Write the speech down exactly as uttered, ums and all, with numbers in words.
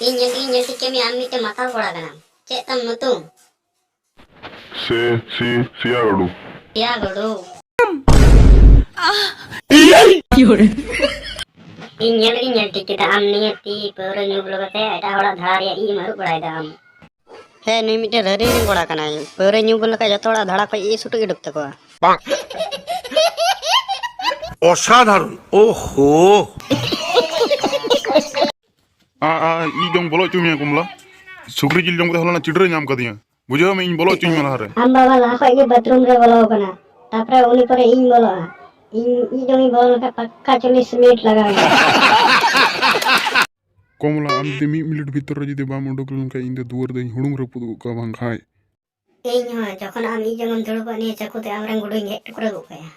ᱤᱧ ᱧᱮᱞ ᱛᱮᱜᱤᱧ ᱧᱮᱞ ᱴᱷᱤᱠ ᱠᱮᱫ ᱢᱮᱭᱟ, ᱟᱢ ᱢᱤᱫᱴᱮᱱ ᱢᱟᱛᱟᱞ ᱠᱚᱲᱟ ᱠᱟᱱᱟᱢ᱾ ᱪᱮᱫ ᱛᱟᱢ ᱧᱩᱛᱩᱢ? ᱥᱮ, ᱥᱤ, ᱥᱤᱭᱟ ᱜᱟᱹᱰᱩ᱾ ᱥᱤᱭᱟ ᱜᱟᱹᱰᱩ᱾ ᱤᱧ ᱧᱮᱞ ᱜᱤᱧ ᱧᱮᱞ ᱴᱷᱤᱠ ᱠᱮᱫᱟ, ᱟᱢ ᱱᱤᱭᱟᱹ ᱛᱤ ᱯᱟᱹᱣᱨᱟᱹ ᱧᱩ ᱵᱚᱞᱚ ᱠᱟᱛᱮ ᱮᱴᱟᱜ ᱦᱚᱲᱟᱜ ᱫᱷᱟᱲᱟ ᱨᱮᱭᱟᱜ ᱤᱡ ᱮᱢ ᱟᱹᱨᱩᱵ ᱵᱟᱲᱟᱭᱮᱫᱟ ᱟᱢ᱾ ᱦᱮᱸ, ᱱᱩᱭ ᱢᱤᱫᱴᱮᱱ ᱨᱟᱹᱨᱤ ᱨᱮᱱ ᱠᱚᱲᱟ ᱠᱟᱱᱟᱭ᱾ ᱯᱟᱹᱣᱨᱟᱹ ᱧᱩ ᱵᱚᱞᱚ ᱞᱮᱠᱷᱟᱱ ᱡᱚᱛᱚ ᱦᱚᱲᱟᱜ ᱫᱷᱟᱲᱟ ᱠᱷᱚᱡ ᱤᱡ ᱥᱩᱴᱩᱜ ᱩᱰᱩᱠ ᱛᱟᱠᱚᱣᱟ᱾ ᱚᱥᱟᱫᱷᱟᱨᱚᱱ᱾ ᱳᱦᱳ᱾ ᱟ, ᱟ, ᱤᱧ ᱫᱚᱧ ᱵᱚᱞᱚ ᱦᱚᱪᱚ ᱢᱮᱭᱟ ᱠᱚᱢᱞᱟ᱾ ᱥᱩᱠᱨᱤ ᱡᱤᱞ ᱡᱚᱢ ᱠᱟᱛᱮ ᱦᱚᱞᱟᱱᱟᱜ ᱪᱤᱰᱨᱟᱹ ᱧᱟᱢ ᱠᱟᱫᱤᱧᱟ᱾ ᱵᱩᱡᱷᱟᱹᱣ ᱢᱮ, ᱤᱧ ᱵᱚᱞᱚ ᱦᱚᱪᱚᱧ ᱢᱮ ᱞᱟᱦᱟᱨᱮ᱾ ᱟᱢ ᱵᱟᱵᱟ ᱞᱟᱦᱟ ᱠᱷᱚᱡ ᱜᱮ ᱵᱟᱛᱷᱨᱩᱢ ᱨᱮ ᱵᱚᱞᱚ ᱟᱠᱟᱱᱟ, ᱛᱟᱯᱚᱨᱮ ᱩᱱᱤ ᱯᱚᱨᱮ ᱤᱧ ᱵᱚᱞᱚᱜᱼᱟ᱾ ᱤᱧ, ᱤᱧ ᱡᱚᱝ ᱤᱧ ᱵᱚᱞᱚ ᱞᱮᱱᱠᱷᱟᱱ ᱯᱟᱠᱠᱟ ᱪᱚᱞᱞᱤᱥ ᱢᱤᱱᱤᱴ ᱞᱟᱜᱟᱣ ᱤᱧᱟ᱾ ᱠᱚᱢᱞᱟ, ᱟᱢ ᱡᱩᱫᱤ ᱢᱤᱫ ᱢᱤᱱᱤᱴ ᱵᱷᱤᱛᱚᱨ ᱨᱮ ᱡᱩᱫᱤ ᱵᱟᱢ ᱩᱰᱩᱠ ᱞᱮᱱᱠᱷᱟᱱ, ᱤᱧ ᱫᱚ ᱫᱩᱣᱟᱹᱨ ᱫᱚᱧ ᱦᱩᱲᱩᱝ ᱨᱟᱹᱯᱩᱫ ᱜᱚᱫ ᱠᱟᱜᱼᱟ ᱵᱟᱝᱠᱷᱟᱡ᱾ ᱤᱧ ᱦᱚᱸ ᱡᱚᱠᱷᱚᱱ ᱟᱢ ᱤᱧ ᱡᱚᱝ ᱮᱢ ᱫᱩᱲᱩᱵᱟ, ᱱᱤᱭᱟᱹ ᱪᱟᱹᱠᱩ ᱛᱮ ᱟᱢᱨᱮᱱ ᱜᱩᱰᱩᱧ ᱜᱮᱫ ᱴᱩᱠᱨᱟᱹ ᱜᱚᱫ ᱠᱟᱭᱟ᱾